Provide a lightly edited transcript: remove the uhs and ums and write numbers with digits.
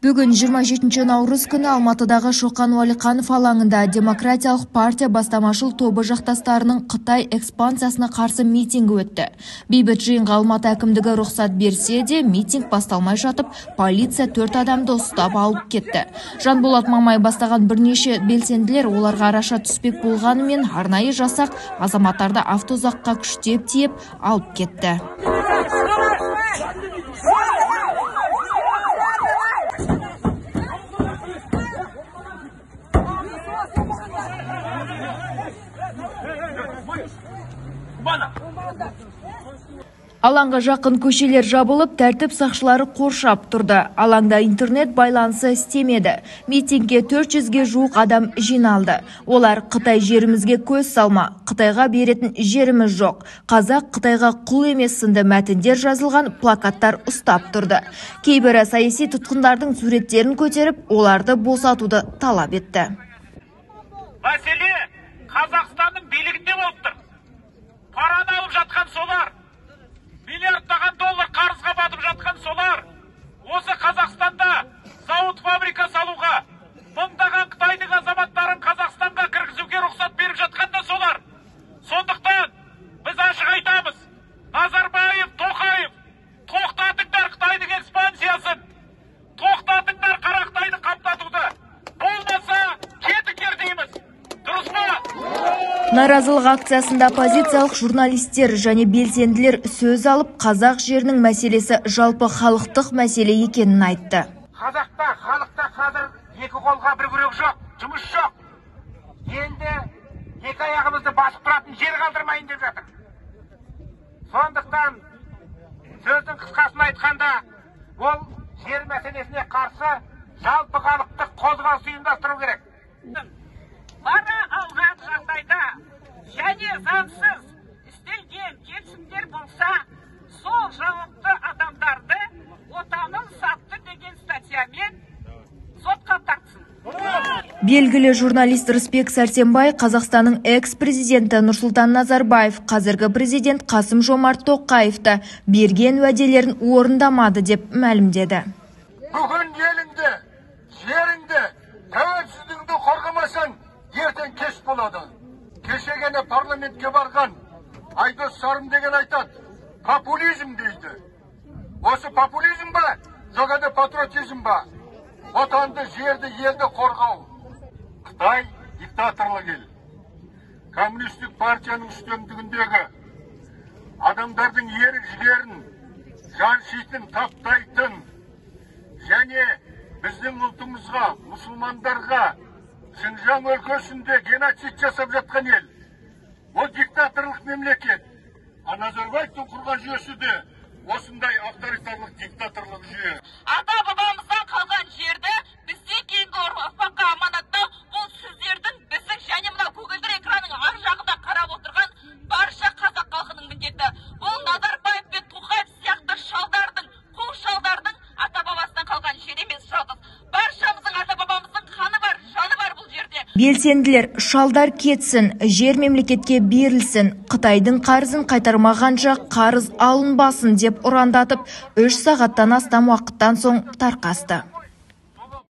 Бүгін 27 наурыз күні Алматыдағы Шоқан Уәлиханов алаңында Демократиялық партия бастамашыл тобы жақтастарының Қытай экспансиясына қарсы митингі өтті. Бейбіт жиынға Алматы әкімдігі рұқсат берсе де, митинг басталмай жатып, полиция 4 адамды ұстап алып кетті. Жанболат Мамай бастаған бірнеше белсенділер оларға араша түспек болғанымен, арнайы жасақ азаматтарды автозаққа күштеп тиеп алып кетті. Алаңға жақын көшелер жабылып, тәртіп сақшылары қоршап тұрды. Алаңда интернет байланысы істемеді. Митингке 400-ге жуық адам жиналды. Олар Қытай жерімізге көз салма, Қытайға беретін жеріміз жоқ, қазақ Қытайға құл емес сынды мәтіндер жазылған плакаттар ұстап тұрды. Кейбірі саяси тұтқындардың суреттерін көтеріп, оларды босатуды талап етті. Мәселе Қазақстанның билігінде болып тұр. Параны алып жатқан солар, миллиардтаған доллар қарызға батып жатқан солар. Осы Қазақстанда зауыт, фабрика салуға, мыңдаған Қытайдың азаматтарын Қазақстанға кіргізуге рұқсат беріп жатқан да солар. Сондықтан біз ашық айтамыз, Назарбаев, Тоқаев, тоқтатыңдар Қытайдың экспансиясын, тоқтатыңдар қара Қытайды қаптатуды, болмаса кетіңдер дейміз. Дұрыс па? Наразылық акциясында оппозициялық журналистер және белсенділер сөз алып, қазақ жерінің мәселесі жалпы халықтық мәселе екенін айтты. Қазақта, халықта қазір екі қолға бір күрек жоқ, жұмыс жоқ. Енді екі аяғымызды басып тұратын жер қалдырмайын деп жатыр. Сондықтан сөздің қысқасын айтқанда, ол жер мәселесіне қарсы жалпы халықтық қозғалыс ұйымдастыру керек. Пара алған жағдайда және заңсыз істелген келісімдер болса, сол жауапты адамдарды отанын сатты деген статьямен сотқа тартсын. Белгілі журналист Рысбек Сәрсенбай Қазақстанның экс-президенті Нұрсұлтан Назарбаев, қазіргі президент Қасым-Жомарт Тоқаевты берген уәделерін орындамады деп мәлімдеді. Бүгін еліңді, жеріңді, тәуелсіздігіңді қорғамасаң, ертең кеш болады. Кеше ғана парламентке барған Айдос Сарым деген айтады, популизм дейді. Осы популизм ба, жоқ әлде патриотизм ба? Отанды, жерді, елді қорғау. Қытай диктаторлық ел. Коммунистік партияның үстемдігіндегі адамдардың ерік жігерін, жаншитын, таптайтын және біздің ұлтымызға, мұсылмандарға Шыңжаң өлкесінде геноцид жасап жатқан ел. Ол диктаторлық мемлекет. А Назарбаевтың құрған жүйесі де осындай авторитарлық диктаторлық жүйе. Ата-бабамыздан қалған жерді бізден кейінгі ұрпаққа аманаттау, бұл сіздердің, біздің және мынау көгілдір экранның ар жағында қарап отырған барша қазақ халқының міндеті. Бұл Назарбаев пен Тоқаев сияқты шалдардың, қу шалдардың ата-бабасынан қалған жер емес жалғыз. Баршамыздың ата-бабамыздың қаны бар, жаны бар бұл жерде. Белсенділер шалдар кетсін, жер мемлекетке берілсін, Қытайдың қарызын қайтармағанша қарыз алынбасын деп ұрандатып, 3 сағаттан астам уақыттан соң тарқасты.